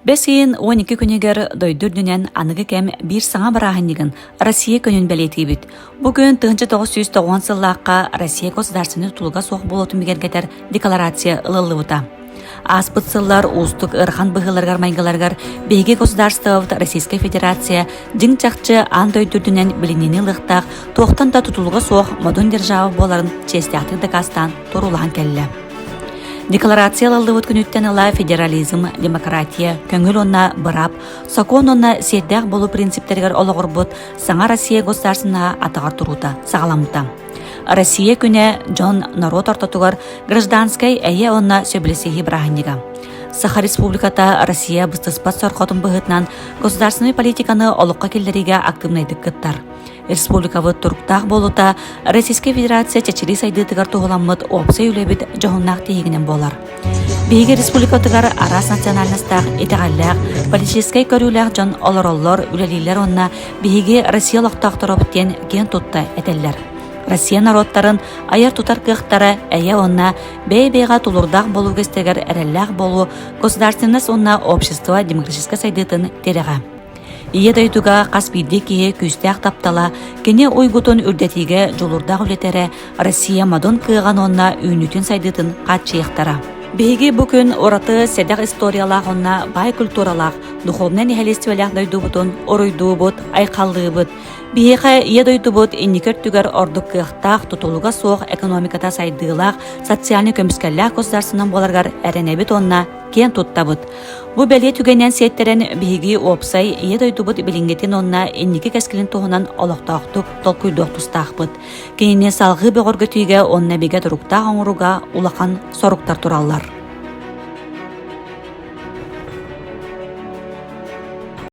Бэс ыйын 12 күнүгэр дойду үрдүнэн аныгы кэм биир саҥа бырааһынньыгын Россия күнүн бэлиэтиибит. Бу күн 1990 сыллаахха Россия государственнай тутулуга суох буолуутун бигэргэтэр декларация ылыллыбыта. Ааспыт сыллар уустук ыарахан быһыыларыгар-майгыларыгар биһиги государствобыт Российскай Федерация дьиҥ-чахчы аан дойду үрдүнэн билиниини ылыахтаах туохтан да тутулуга суох модун держава буоларын чиэстээхтик дакаастаан туруулаһан кэллэ. Декларация ылыллыбыт күнүттэн ыла федерализм, демократия, көҥүл уонна быраап, сокуон уонна сиэрдээх буолуу принциптэригэр олоҕурбут саҥа Россия государственноһа атаҕар туруута саҕаламмыта. Россия күнэ дьон, норуот ортотугар гражданскай эйэ уонна сөбүлэсиһии бырааһынньыга. Саха Республиката Россия быстыспат сорҕотун быһыытынан государственнай политиканы олоххо киллэриигэ актыыбынайдык кыттар. Республикабыт туруктаах буолуута Российскай Федерация чэчирии сайдыытыгар туһуламмыт уопсай үлэбит дьоһуннаах тиһигинэн буолар. Биһиги республикатыгар араас национальностаах, итэҕэллээх, политическай көрүүлээх дьон олороллор, үлэлииллэр уонна биһиги Россия олохтоохторобут диэн киэн тутта этэллэр. Россия норуоттарын айар-тутар кыахтара эйэ уонна бэйэ-бэйэҕэ тулуурдаах буолуу үгэстэригэр эрэллээх буолуу государственность уонна общество демократическай сайдыытын тирэҕэ. Ийэ дойдуга хас биирдии киһи күүстээх таптала, кини уйгутун үрдэтиигэ дьулуурдаах үлэтэрэ Россия модун кыаҕын уонна үүнүүтүн-сайдыытын хааччыйыахтара. Биһиги бу күн ураты сэдэх историялаах уонна баай культуралаах, духовнай нэһилиэстибэлээх дойдубутун уруйдуубут, айхаллыыбыт. Биһиэхэ Ийэ дойдубут инники өттүгэр ордук кыахтаах, тутулуга суох экономиката сайдыылаах, социальнай көмүскэллээх государственнан буоларыгар эрэнэбит уонна киэн туттабыт. Бу бэлиэ түгэнинэн сиэттэрэн биһиги уопсай Ийэ дойдубут билиҥҥитин уонна инники кэскилин туһунан олохтоохтук толкуйдуох тустаахпыт. Кинини салҕыы бөҕөргөтүүгэ уонна бигэ туруктаах оҥорууга улахан соруктар тураллар.